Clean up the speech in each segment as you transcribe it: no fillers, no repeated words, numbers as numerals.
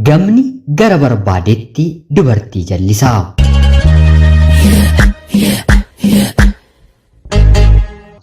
Gamni gara barbaadetti dubartii jallisa.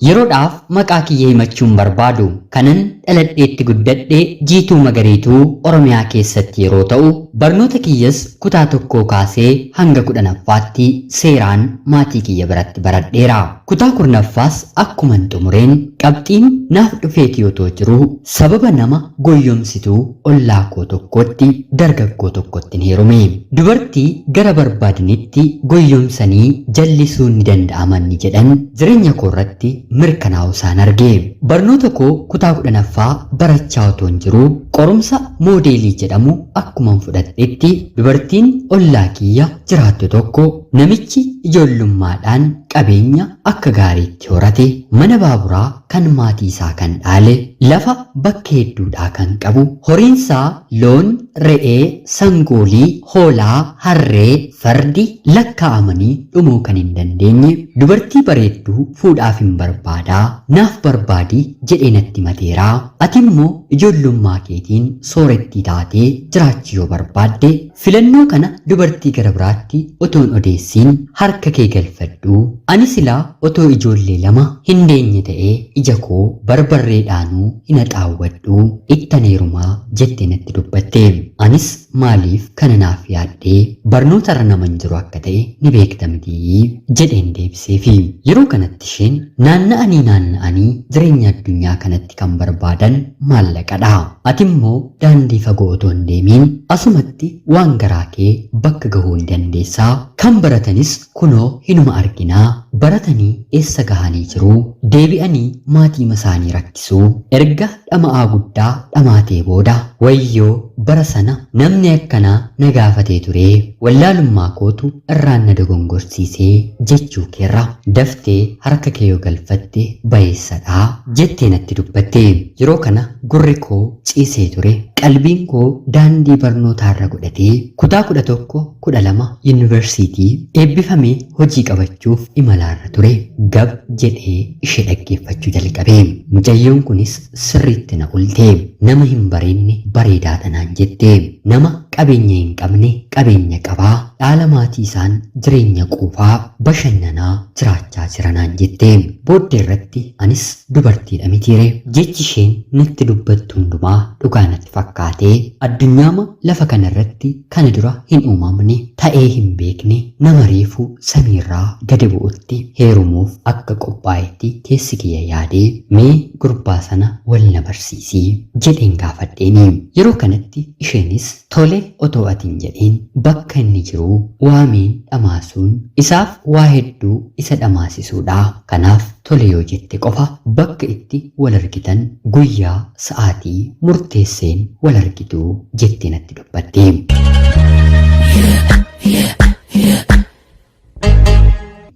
Yeroodhaaf maqaa kiyya himachuu hin barbaadu. Kanan dhaladheetti guddadhe Jiituu Magariituu Oromiyaa keessatti yeroo ta'u, barnoota kiyyas kutaa tokkoo kaasee hanga kudhanaffaatti seeraan maatii kiyya biratti baradheera. Kutaa kurnaffaas akkuman xumureen qabxiin naaf dhufeetii otoo jiruu sababa nama goyyomsituu ollaa koo tokkootti dargaggoo tokkottin heerume. Dubartii gara barbaadanitti goyyomsanii jallisuun ni danda'ama inni jedhan jireenya koo irratti mirkanaa'uu isaan arge. Barnoota koo kutaa 10ffaa barachaa otoon jiruu qorumsa moodeelii jedhamu akkuman fudhadhetti dubartiin ollaa kiyya jiraattu tokko namichi ijoollummaadhaan qabeenya akka gaariitti horate, mana baaburaa kan maatii isaa kan dhaale, lafa bakka hedduudhaa kan qabu, horiinsaa loon, re'ee, sangoolii, hoolaa, harree, fardi lakkaa'amanii dhumuu kan hin dandeenye, dubartii bareedduu fuudhaafin barbaadaa, naaf barbaadi jedhee natti himateera. Ati immoo ijoollummaa keetiin soorettii taatee jiraachuu yoo barbaadde, Filannoo kana dubartii gara biraatti otoo hin odeessiin harka kee galfadhu. Ani silaa otoo ijoollee 2 hin deenye ta'ee ija koo barbarreedhaanuu hin haxaawwadhu. Ittan heerumaa jettee natti dubbatte. Anis maaliif kana naaf yaaddee barnootarra naman jiru akka ta'e ni beekta mitii? jedheen deebiseefi. Yeroo kanatti isheen naanna'anii naanna'anii jireenya addunyaa kanatti kan barbaadan maallaqadha. Atimmoo daandii fagoo otoo hin deemiin asumatti waan garaa kee bakka gahuu ni dandeessa. Kan baratanis kunoo hinuma arginaa baratanii eessa gahanii jiru? Deebi'anii maatiima isaanii rakkisuu. Erga dhama'aa guddaa dhamaatee booda wayyoo bara sana namni akkanaa na gaafatee turee wallaalummaa kootu irraan na dogongorsiisee jechuu keerra daftee harka kee yoo galfatte bayeessadha jettee natti dubbatte. Yeroo kana gurri koo ciisee ture. Qalbiin koo daandii barnootaarra godhatee kutaa 11, 12 yuunivarsiitii eebbifamee hojii qabachuuf imalaarra ture. Gab jedhee ishee dhaggeeffachuu jalqabe. Mucayyoon kunis sirriitti na ulte. Nama hin bareedne bareedaadha naan jette. Nama qabeenya hin qabne qabeenya qabaa, dhaala maatii isaan jireenya quufaa, bashannanaa jiraachaa jira naan jette. Booddee irratti anis dubartiidha mitiire jechi isheen natti dubbattu hundumaa dhugaa natti fakkaatee addunyaama lafa kana irratti kana dura hin uumamne ta'ee hin beekne nama reefu samiirraa gadi bu'utti heerumuuf akka qophaa'etti keessi kiyya yaadee mee gurbaa sana wal na barsiisi jedheen gaafadheeni. Yeroo kanatti isheenis Tole otoo ati hin jedhiin bakka inni jiruu waameen dhamaasuun isaaf waa hedduu isa dhamaasisuudha. Kanaaf tole yoo jette qofa bakka itti wal argitan guyyaa, sa'aatii murteesseen wal argitu jettee natti dubbatte.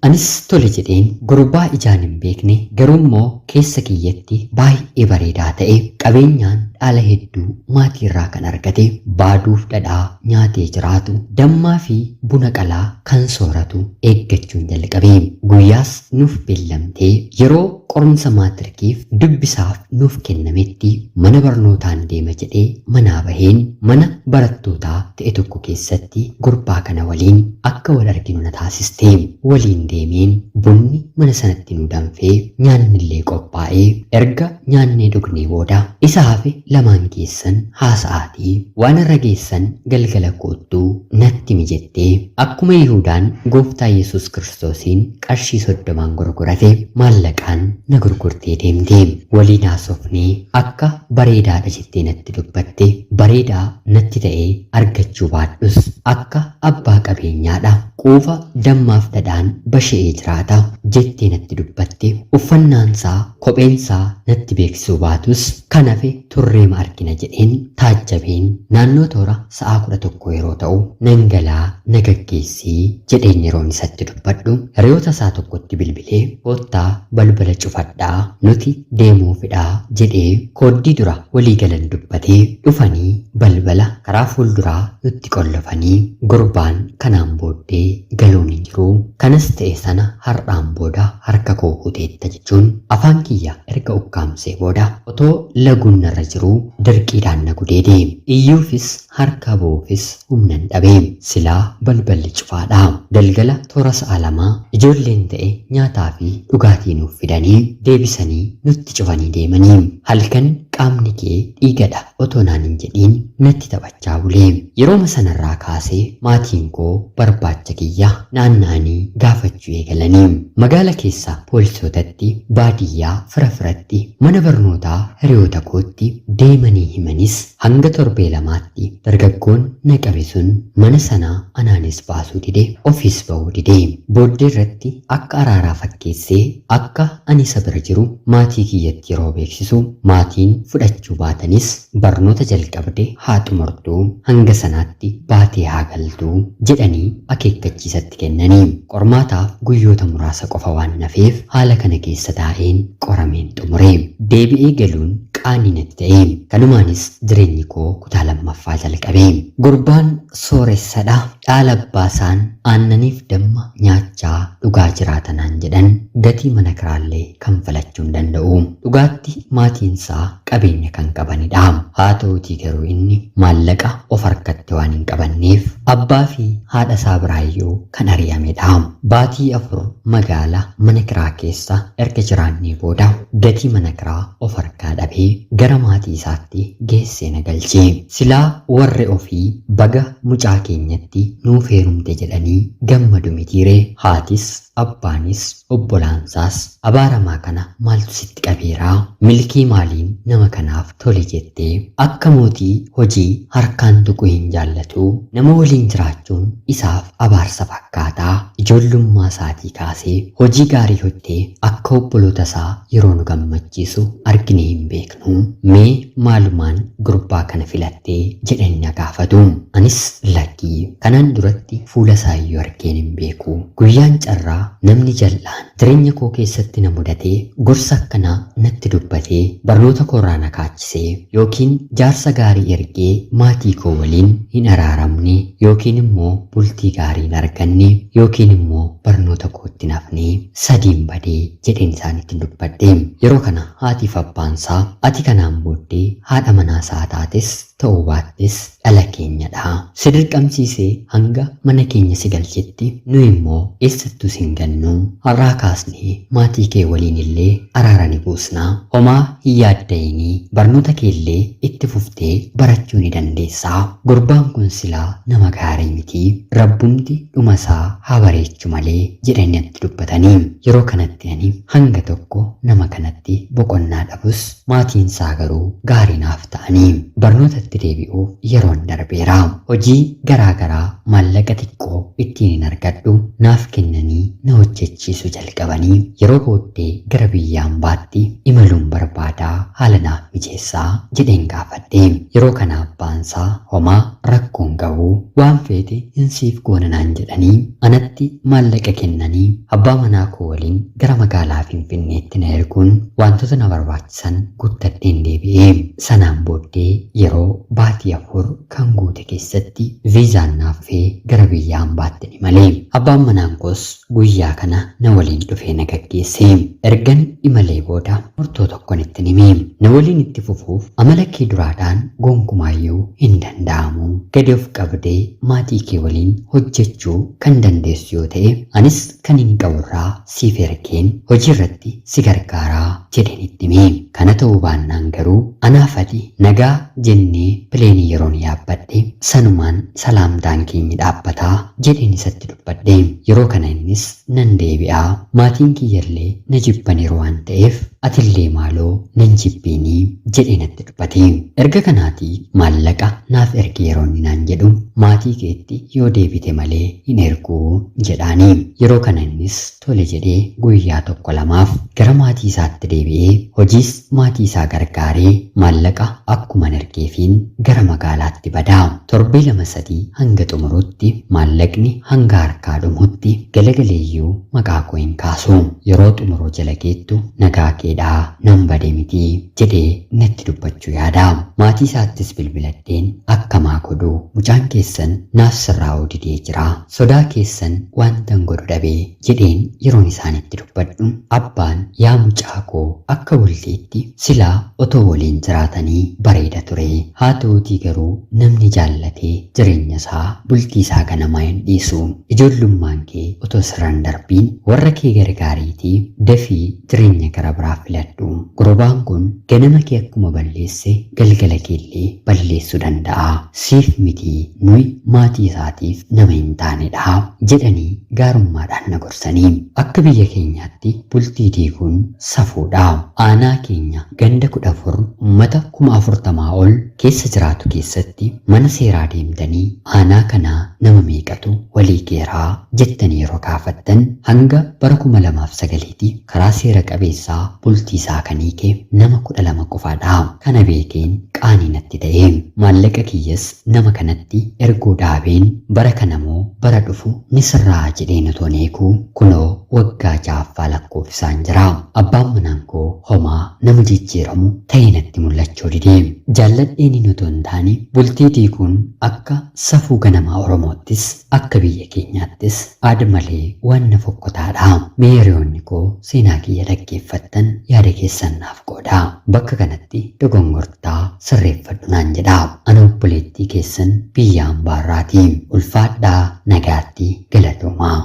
Anis tole jedheen gurbaa ijaan hin beekne garuummoo keessa kiyyatti baay'ee bareedaa ta'e qabeenyaan dhaala hedduu maatiirraa kan argate baaduuf dhadhaa nyaatee jiraatu dammaa fi buna qalaa kan sooratu eeggachuun jalqabe. Guyyaas nuuf beellamtee yeroo qorumsa maatrikiif dubbisaaf nuuf kennametti mana barnootaan deema jedhee manaa baheen mana barattootaa ta'e tokko keessatti gurbaa kana waliin akka wal arginu na taasiste. Waliin deemeen bunni mana sanatti nu danfee nyaannillee qophaa'ee erga nyaannee dhugnee booda isa hafe lamaan keessan haasa'aatii waan irra geessan galgala koottuu natti himi jettee akkuma Yihuudaan gooftaa Yesuus Kiristoosiin qarshii soddomaan gurgurate maallaqaan na gurgurtee deemte. Waliin haasofnee akka bareedaadha jettee natti dubbatte. Bareedaa natti ta'ee argachuu baadhus akka abbaa qabeenyaadha. Quufa dammaaf dhadhaan bashe'ee jiraata jettee natti dubbatte. Uffannaansaa, kopheensaa natti beeksisuu baatus kan hafe turreema argina jedheen taajjabeen naannoo toora sa'aa 11 yeroo ta'u nan galaa na gaggeessi jedheen yeroon isatti dubbadhu hiriyoota isaa tokkotti bilbilee koottaa balbala cufadhaa nuti deemuufidha jedhee kooddii dura walii galan dubbatee dhufanii Balbala karaa fuulduraa nutti qollofanii gurbaan kanaan booddee galuun hin jiru. Kanas ta'e sana har'aan booda harka koo huteetta jechuun afaan kiyya erga ukkaamsee booda otoo laguun narra jiruu dirqiidhaan na gudeede. Iyyuufis harka bu'uufis humnan dhabe. Silaa balballi cufaadha. Galgala toora sa'a 2 ijoolleen ta'e nyaataa fi dhugaatii nuuf fidanii deebisanii nutti cufanii deemanii. Halkan qaamni kee dhiigadha otoo naan hin jedhiin natti taphachaa bulee. Yerooma sanarraa kaasee maatiin koo barbaacha kiyya naanna'anii gaafachuu eegalanii. Magaala keessa poolisootatti, baadiyyaa fira firatti, mana barnootaa hiriyoota kootti deemanii himanis hanga torbee 2tti dargaggoon na qabe sun mana sanaa anaanis baasuu dide, ofiis ba'uu dide. Booddee irratti akka araaraa fakkeessee akka ani isa bira jiru maatii kiyyatti yeroo beeksisu maatiin fudhachuu baatanis barnoota jalqabde haa xumurtuu hanga sanaatti baatee haa galtuu jedhanii akeekkachiisatti kennanii. Qormaataaf guyyoota muraasa qofa waan nafeef haala kana keessa taa'een qorameen xumure. Deebi'ee galuun qaanii natti ta'e. Kanumaanis jireenyi koo kutaa 2ffaa jalqabe. Gurbaan sooressadha. Dhaala abbaasaan aannaniif damma nyaachaa dhugaa jiraatanaan jedhan gatii mana kiraallee kanfalachuu hin danda'u. Dhugaatti maatiinsaa qabeenya kan qabanidha. Haa ta'uutii garuu inni maallaqa of harkatti waan hin qabanneef abbaa fi haadha isaa biraayyuu kan ari'amedha. Baatii 4 magaala mana kiraa keessa erga jiraannee booda gatii mana kiraa of harkaa dhabee gara maatii isaatti geessee na galche. Silaa warri ofii baga mucaa keenyatti nuuf heerumte jedhanii gammadu mitiiree. Haatis abbaanis obbolaansaas abaaramaa kana maaltu sitti qabeeraa? Milkii maaliin nama kanaaf tole jettee? Akka mootii hojii harkaan tuquu hin jaallatu. Nama waliin jiraachuun isaaf abaarsa fakkaataa. Ijoollummaa isaatii kaasee hojii gaarii hojjetee akka obboloota isaa yeroo nu gammachiisu arginee hin beeknu. Mee maalumaan gurbaa kana filattee jedhanii na gaafatu. Anis lakkii kanaan duratti fuula isaa iyyuu argeen hin beeku. Guyyaan carraa namni jal'aan jireenya koo keessatti na mudatee gorsa akkanaa natti dubbatee barnoota koorraa na kaachisee yookiin jaarsa gaarii ergee maatii koo waliin hin araaramne yookiin immoo bultii gaarii hin arganne yookiin immoo barnoota kootti nafne sadiin badee jedheen isaanitti dubbadhe. Yeroo kana haatiif abbaansaa ati kanaan booddee haadha manaa isaa taates ta'uu baattes dhala keenyadha. Si dirqamsiisee hanga mana keenya si galchetti nu immoo eessattuu si hin gannu. Har'aa kaasnee maatii kee waliin illee araara ni buusna. Homaa hin yaadda'inii barnoota kee illee itti fuftee barachuu ni dandeessa. Gurbaan kun silaa nama gaarii miti. Rabbumti dhuma isaa haa bareechu malee jedhanii natti dubbatanii. Yeroo kanatti ani hanga tokko nama kanatti boqonnaa dhabus maatiin isaa garuu gaarii naaf ta'anii. Barnoota itti deebi'uuf yeroon darbeera. Hojii garaa garaa maallaqa xiqqoo ittiin hin argadhu naaf kennanii na hojjechiisu jalqabanii yeroo booddee gara biyya ambaatti imaluun barbaadaa haala naaf mijeessaa jedheen gaafadhe. Yeroo kana abbaansaa homaa rakkoon qabu waan feete hin siif goona naan jedhanii anatti maallaqa kennanii abbaa manaa koo waliin gara magaalaa Finfinneetti na erguun wantoota na barbaachisan guuttadheen deebi'e. Sanaan booddee yeroo baatii 4 kan guute keessatti viizaan naaf dhufee gara biyya ambaatti ni male. Abbaan manaan koos guyyaa kana na waliin dhufee na gaggeesse. Ergan imalee booda murtoo tokkon itti hime. Na waliin itti fufuuf amala kee duraadhaan gonkumaayyuu hin danda'amu. Gadi of qabdee maatii kee waliin hojjechuu kan dandeessu yoo ta'e anis kan hin qaburraa siif ergeen hojii irratti si gargaaraa jedheen itti hime. Kana ta'uu baannaan garuu anaaf ati nagaa jennee pileenii yeroon yaabbadhe sanumaan salaamtaan keenya dhaabbataa jedheen isatti dubbadhe. Yeroo kana innis nan deebi'aa maatiin kiyyallee na jibbaniiru waan ta'eef atillee maaloo nan jibbiinii jedhee natti dubbate. Erga kanaatii maallaqa naaf ergi yeroo inni naan jedhu maatii keetti yoo deebite malee hin erguu jedhaani. Yeroo kana innis tole jedhee guyyaa 1-2 gara maatii isaatti deebi'ee hojiis maatii isaa gargaaree maallaqa akkuman ergeefiin gara magaalaatti badaa. Torbee lama sadii hanga xumurutti maallaqni hanga harkaa dhumutti galagaleeyyuu maqaa koo hin kaasu. Yeroo xumuruu jala geettu nagaa keedhaa nan bade miti jedhee natti dubbachuu yaada. Maatii isaattis bilbiladheen akkamaa godhu mucaan keessan naaf sirraa'uu didee jira. Sodaa keessan wantan godhu dhabee jedheen yeroon isaanitti dubbadhu abbaan yaa mucaa koo akka bultiitti silaa otoo waliin jiraatanii bareeda ture. Haa ta'uutii garuu namni jaallatee jireenya isaa bultii isaa ganamaa hin dhiisu. Ijoollummaan kee otoo sirraan darbiin warra kee gargaariitii dafii jireenya gara biraa filadhu. Gurbaan kun ganama kee akkuma balleesse galgala kee illee balleessuu danda'a. Siif miti nuyi maatii isaatiif nama hin taanedha jedhanii gaarummaadhaan na gorsanii. Akka biyya keenyaatti bultii diiguun safuudha. Aanaa keenya ganda 14 uummata 40,000 ol keessa jiraatu keessatti mana seeraa deemtanii aanaa kanaa nama meeqatu walii geeraa jettanii yeroo gaafattan hanga bara 2009tti karaa seera qabeessaa bultii isaa kan hiike nama 12 qofaadha. Kana beekeen qaanii natti ta'e. Maallaqa kiyyas nama kanatti erguu dhaabeen bara kanamoo bara dhufu ni sirraa jedheen otoo eeguu kunoo waggaa 6ffaa lakkoofsaan jira. Abbaan manaan koo homaa nama jijjiiramu ta'ee natti mul'achuu dide. Jaalladheen hin otoo hin taane bultii diiguun akka safuu ganamaa Oromoottis akka biyya keenyaattis aada malee waan na fokkotaadha. Mee hiriyoonni koo seenaa kiyya dhaggeeffattan yaada keessan naaf qoodaa. Bakka kanatti dogongortaa sirreeffadhu naan jedha. Ana obboleettii keessan biyya hambaarraati. Ulfaadhaa nagaatti galatoomaa.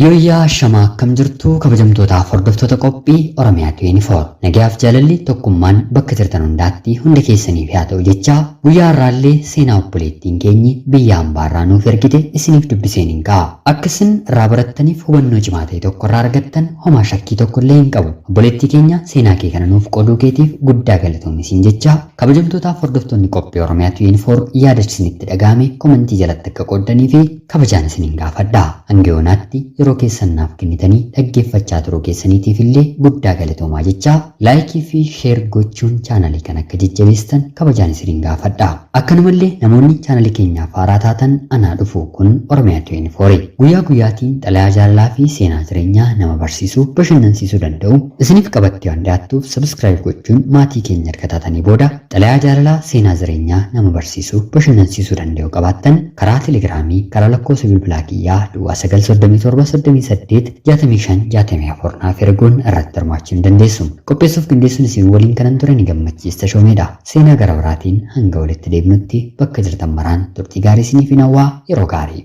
Yooyyaa shamaa akkam jirtu kabajamtootaaf hordoftoota qophii Oromiyaa 24. Nagayaaf jaalalli tokkummaan bakka jirtan hundaatti hunda keessaniif haa ta'u jecha guyyaa har'aallee seenaa obboleettiin keenyi biyya hambaarraa nuuf ergite isiniif dubbiseen hin ka'a. Akka isin irraa barattaniif hubannoo cimaa ta'e tokko irraa argattan homaa shakkii tokko illee hin qabu. Obboleettii keenya seenaa kee kana nuuf qooduu keetiif guddaa galatoomi siin jecha kabajamtootaaf hordoftoonni qophii Oromiyaa 24 yaada isinitti dhaga'ame komentii jalatti akka qooddanii fi kabajaan isinin gaafadha. Hanga yoonaatti yeroo keessan naaf kennitanii dhaggeeffachaa turuu keessaniitiif illee guddaa galatoomaa jecha laayikii fi sheer gochuun chaanalii kan akka jajjabeessitan kabajaan isinin gaafadha. Akkanumallee namoonni chaanalii keenyaaf haaraa taatan anaa dhufu kun Oromiyaa 24. Guyyaa guyyaatiin xalayaa jaalalaa fi seenaa jireenyaa nama barsiisuu bashannansiisuu danda'u isiniif qabattee waan dhiyaattuuf sabiskiraayib gochuun maatii keenya erga taatanii booda xalayaa jaalalaa seenaa jireenyaa nama barsiisuu bashannansiisuu danda'u qabaattan karaa telegiraamii karaa lakkoofsa bilbilaa kiyyaa duwwaa 937 38 65 64 naaf erguun irratti hirmaachuu hin dandeessu. Qopheessuuf qindeessuun isin waliin kanan ture ni gammachiista shoomeedha. Seenaa gara biraatiin hanga walitti deebinutti bakka jirtan maraan turtii gaarii isiniif hin hawwaa yeroo gaarii.